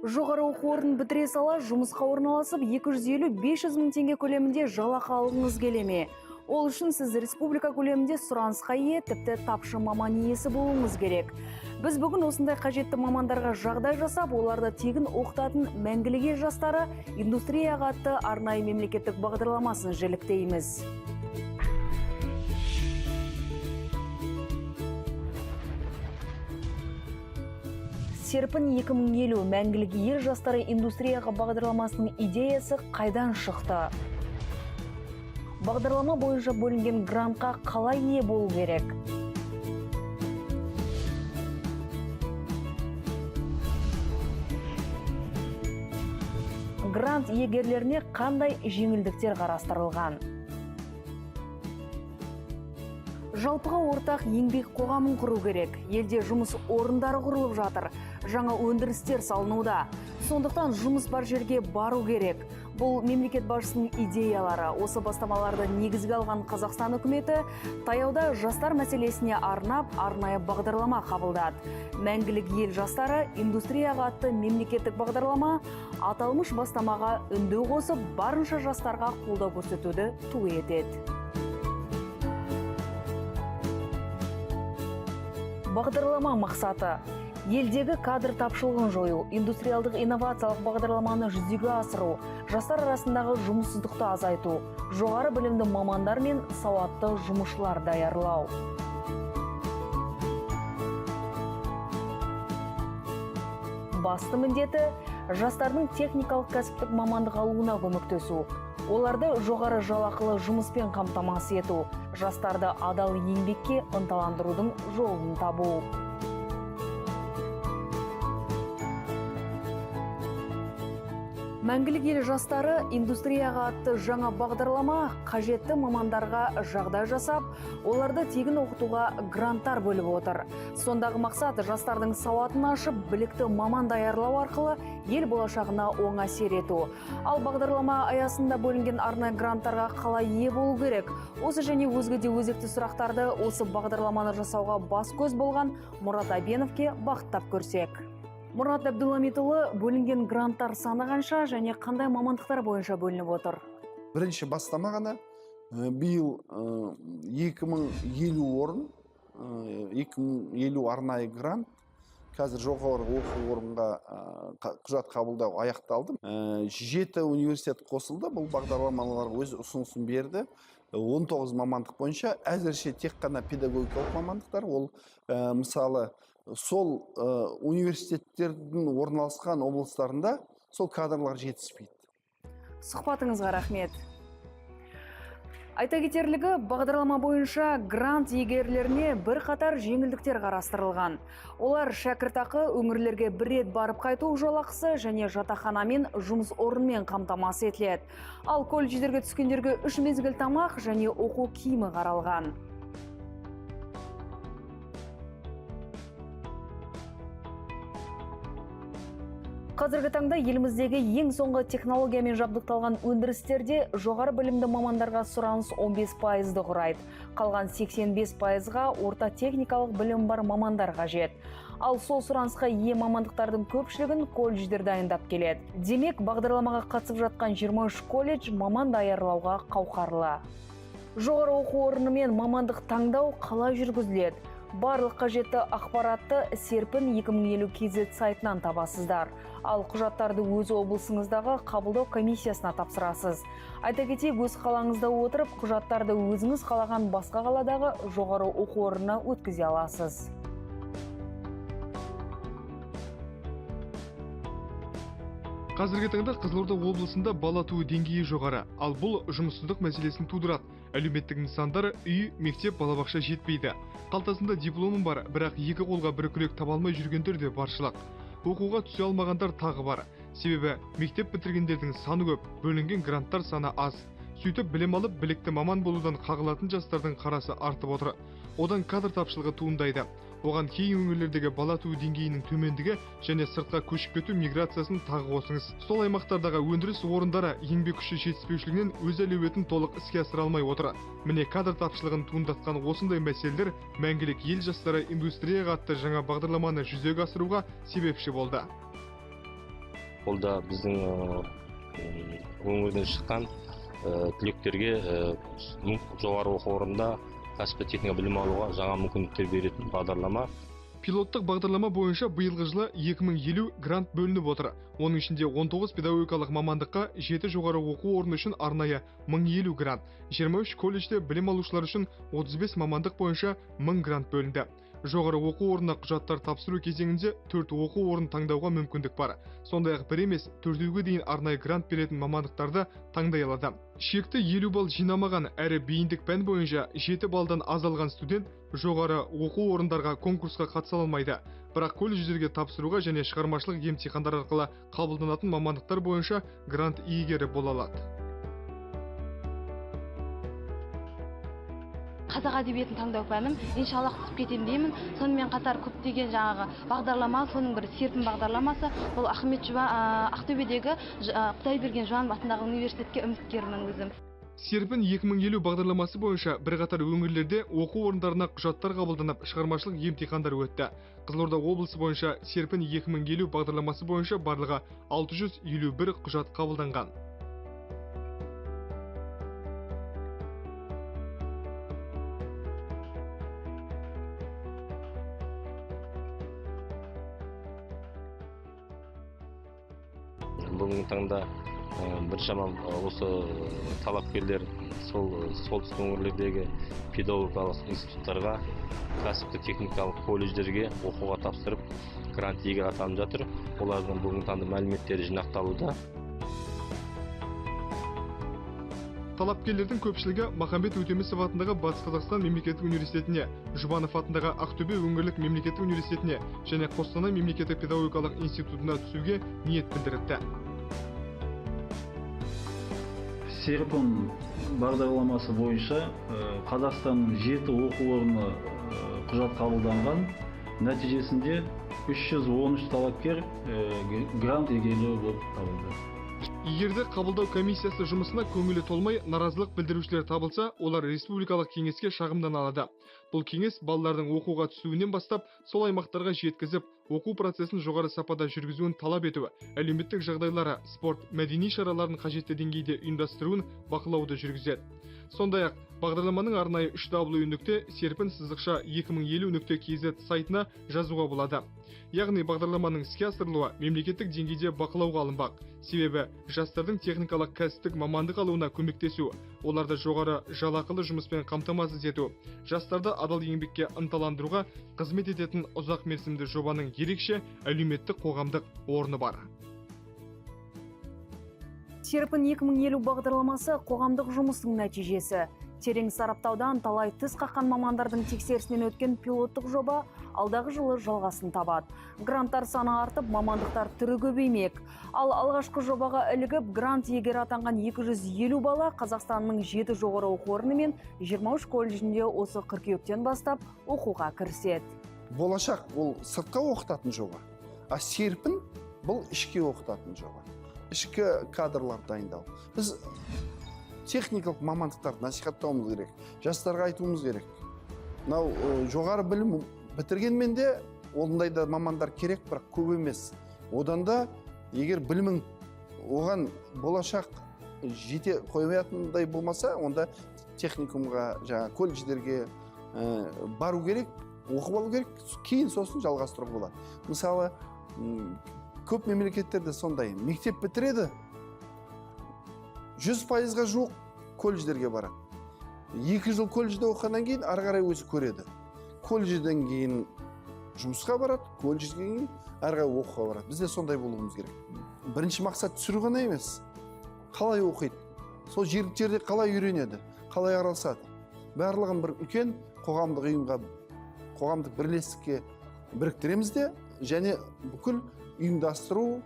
Жоғары оқу орнын бітіре сала жұмысқа орналасып 250-500 мың теңге көлемінде жалақы алғыңыз келе ме? Ол үшін сіз республика көлемінде сұранысқа ие, тіпті тапшы маман иесі болуыңыз керек. Біз бүгін осындай қажетті мамандарға жағдай жасап, оларды тегін оқытатын Мәңгілік ел жастары индустрияға атты арнайы мемлекеттік бағдарламасын жіліктейміз. Серпін 2050 Мәңгілік ел жастары индустрияға бағдарламасының идеясы қайдан шықты? Бағдарлама бойынша бөлінген грантқа қалай ие болу керек? Грант иегерлеріне қандай жеңілдіктер қарастырылған? Жалпыға ортақ еңбек қоғамын құру керек. Елде жұмыс орындары құрылып жатыр. Жаңа өндірістер салынуда. Сондықтан жұмыс бар жерге бару керек. Бұл мемлекет басшысының идеялары. Осы бастамаларды негізге алған Қазақстан үкіметі таяуда жастар мәселесіне арнап арнайы бағдарлама қабылдады. Мәңгілік ел жастары индустрияға атты мемлекеттік бағдарлама аталмыш бастамаға үндеу қосып, барынша жастарға қолдау көрсетуді ту етеді. Бағдарлама мақсаты: елдегі кадр тапшылығын жою, индустриалдық инновациялық бағдарламаны жүзеге асыру, жастар арасындағы жұмыссыздықты азайту, жоғары білімді мамандар мен сауатты жұмысшылар даярлау. Басты міндеті жастардың техникалық кәсіптік мамандық алуына көмектесу, оларды жоғары жалақылы жұмыспен қамтамасыз ету, жастарды адал еңбекке ынталандырудың жолын табу. Мәңгілік ел жастары индустрияға атты жаңа бағдарлама қажетті мамандарға жағдай жасап, оларды тегін оқытуға гранттар бөліп отыр. Сондағы мақсат жастардың сауатын ашып, білікті маман даярлау арқылы ел болашағына оң әсер ету. Ал бағдарлама аясында бөлінген арнайы гранттарға қалай ие болу керек? Осы және өзге де өзекті сұрақтарды осы бағдарламаны жасауға бас көз болған Мұрат Әбеновке бағыттап көрсек. Мұрат Әбдуламитұлы, бөлінген гранттар саны қанша және қандай мамандықтар бойынша бөлініп отыр? Бірінші бастама ғана. Биыл 2050 орын, 2050 арнайы грант. Қазір жоғары оқу орынға құжат қабылдау аяқталды. 7 университет қосылды. Бұл бағдарламалар өз ұсынысын берді. 19 мамандық бойынша әзірше тек қана педагогикалық мамандықтар. Ол мысалы, сол университеттердің орналасқан облыстарында сол кадрлар жетіспейді. Сұхбатыңызға рахмет. Айта кетерлігі, бағдарлама бойынша грант иегерлеріне бірқатар жеңілдіктер қарастырылған. Олар шәкіртақы, өңірлерге бір рет барып қайту жолақысы және жатақханамен, жұмыс орнымен қамтамасыз етіледі. Ал колледждерге түскендерге 3 мезгіл тамақ және оқу киімі қаралған. Қазіргі таңда еліміздегі ең соңғы технологиямен жабдықталған өндірістерде жоғары білімді мамандарға сұраныс 15%-ды құрайды. Қалған 85%-ға орта техникалық білім бар мамандар қажет. Ал сол сұранысқа ие мамандықтардың көпшілігін колледждер дайындап келеді. Демек, бағдарламаға қатысып жатқан 23 колледж маман даярлауға қауқарлы. Жоғары оқу орнымен мамандық таңдау қалай жүргізіледі? Барлық қажетті ақпаратты Серпін 2050 KZ сайтынан табасыздар. Ал құжаттарды өз облысыңыздағы қабылдау комиссиясына тапсырасыз. Айта кетейік, өз қалаңызда отырып, құжаттарды өзіңіз қалаған басқа қаладағы жоғары оқу орнына өткізе аласыз. Қазіргі таңда Қызылорда облысында бала туу деңгейі жоғары, ал бұл жұмыссыздық мәселесін тудырады. Әлеуметтік нысандар, үй, мектеп, балабақша жетпейді. Қалтасында дипломы бар, бірақ екі қолға бір күрек таба алмай жүргендер де баршылық. Оқуға түсе алмағандар тағы бар. Себебі мектеп бітіргендердің саны көп, бөлінген гранттар саны аз. Сөйтіп білім алып, білікті маман болудан қағылатын жастардың қарасы артып отыр. Одан кадр тапшылығы туындайды. Оған кей өңірлердегі бала туу деңгейінің төмендігі және сыртқа көшіп кету миграциясын тағы қосыңыз. Сол аймақтардағы өндіріс орындары еңбек күші жетіспеушілігінен өз әлеуетін толық іске асыра алмай отыр. Міне, кадр тапшылығын туындатқан осындай мәселелер Мәңгілік ел жастары индустрияға атты жаңа бағдарламаны жүзеге асыруға себепші болды. Ол да біздің өңірден шыққан түлектерге жоғары оқу орнында кәсіптік техника білім алуға жаңа мүмкіндіктер беретін бағдарлама. Пилоттық бағдарлама бойынша биылғы жылы 2050 грант бөлініп отыр. Оның ішінде 19 педагогикалық мамандыққа 7 жоғары оқу орны үшін арнайы 1050 грант, 23 колледжде білім алушылар үшін 35 мамандық бойынша 1000 грант бөлінді. Жоғары оқу орнына құжаттар тапсыру кезеңінде 4 оқу орнын таңдауға мүмкіндік бар. Сондай-ақ бір емес, 4-ге дейін арнайы грант беретін мамандықтарды таңдай алады. Шекті 50 балл жинамаған әрі бейіндік пән бойынша 7 баллдан аз алған студент жоғары оқу орындарға конкурсқа қатыса алмайды. Бірақ колледждерге тапсыруға және шығармашылық емтихандар арқылы қабылданатын мамандықтар бойынша грант иегері бола алады. Қазақ әдебиетін таңдау пәнім, иншаллах түсіп кетем деймін. Сонымен қатар көптеген жаңағы бағдарлама, соның бірі серпін бағдарламасы, бұл Ахмет Ақтөбедегі Құдайберген Жұбанов атындағы университетке үміткермін өзім. Серпін 2050 бағдарламасы бойынша бірқатар өңірлерде оқу орындарына құжаттар қабылданып, шығармашылық емтихандар өтті. Қызылорда облысы бойынша Серпін 2050 бағдарламасы бойынша барлығы 651 құжат қабылданған. Бүгінгі таңда біршама осы талапкерлер сол солтүстік өңірлердегі педагогикалық институттарға, кәсіптік техникалық колледждерге оқуға тапсырып грант иегері атанып жатыр. Олардың бүгінгі таңда мәліметтері жинақталуда. Талапкерлердің көпшілігі Махамбет Өтемісов атындағы Батыс Қазақстан мемлекеттік университетіне, Жұбанов атындағы Ақтөбе өңірлік мемлекеттік университетіне және Қостанай мемлекеттік педагогикалық институтына түсуге ниет білдіріпті. Серпін бағдарламасы бойынша Қазақстанның 7 оқу орны құжат қабылданған. Нәтижесінде 313 талапкер грант иегері болып табылды. Егерде қабылдау комиссиясы жұмысына көңілі толмай наразылық білдірушілер табылса, олар республикалық кеңеске шағымдана алады. Бұл кеңес балалардың оқуға түсуінен бастап, сол аймақтарға жеткізіп, оқу процесін жоғары сапада жүргізуін талап етуі, әлеуметтік жағдайлары, спорт, мәдени шараларын қажетті деңгейде ұйымдастыруын бақылауды жүргізеді. Сондай-ақ, бағдарламаның арнайы 3w.серпін-2050.kz сайтына жазуға болады. Яғни бағдарламаның іске асырылуы мемлекеттік деңгейде бақылауға алынбақ. Себебі жастардың техникалық кәсіптік мамандық алуына көмектесу, оларды жоғары жалақылы жұмыспен қамтамасыз ету, жастарды адал еңбекке ынталандыруға қызмет ететін ұзақ мерзімді жобаның ерекше әлеуметтік қоғамдық орны бар. Серпін 2050 бағдарламасы қоғамдық жұмыстың нәтижесі. Терең сараптаудан талай тіс қаққан мамандардың тексерісінен өткен пилоттық жоба алдағы жылы жалғасын табады. Гранттар саны артып, мамандықтар түрі көбеймек. Ал алғашқы жобаға ілігіп, грант иегері атанған 250 бала Қазақстанның 7 жоғары оқу орны мен 23 колледжінде осы қыркүйектен бастап оқуға кіріседі. Болашақ ол сыртқа оқытатын жоба, а серпін бұл ішке оқытатын жоба. Ішкі кадрлар дайындау. Біз техникалық мамандықтарды насихаттауымыз керек, жастарға айтуымыз керек. Мынау жоғары білім бітіргенмен де ондай да мамандар керек, бірақ көп емес. Одан да егер білімің оған болашақ жете қоймайтындай болмаса, онда техникумға, жаңа колледждерге бару керек, оқып алу керек, кейін сосын жалғастыруға болады. Мысалы, көп мемлекеттерде сондай, мектеп бітіреді, 100%-ға жуық колледждерге барады. 2 жыл колледжде оқығаннан кейін ары қарай өзі көреді. Колледжден кейін жұмысқа барады, колледжден кейін ары қарай оқуға барады. Бізде сондай болуымыз керек. Бірінші мақсат түсіру ғана емес. Қалай оқиды? Сол жергілікті жерде қалай үйренеді? Қалай араласады? Барлығын бір үлкен қоғамдық ұйымға, қоғамдық бірлестікке біріктіреміз де, және бүкіл ұйымдастыру,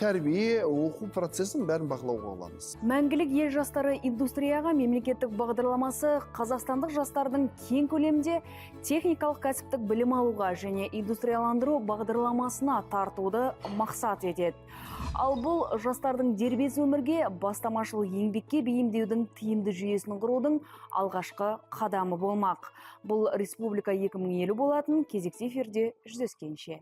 тәрбие, оқу процесін бәрін бақылауға аламыз. Мәңгілік ел жастары индустрияға мемлекеттік бағдарламасы қазақстандық жастардың кең көлемде техникалық кәсіптік білім алуға және индустрияландыру бағдарламасына тартуды мақсат етеді. Ал бұл жастардың дербес өмірге, бастамашыл еңбекке бейімдеудің тиімді жүйесін құрудың алғашқы қадамы болмақ. Бұл Республика 2050 болатын кезекті эфирде жүздескенше.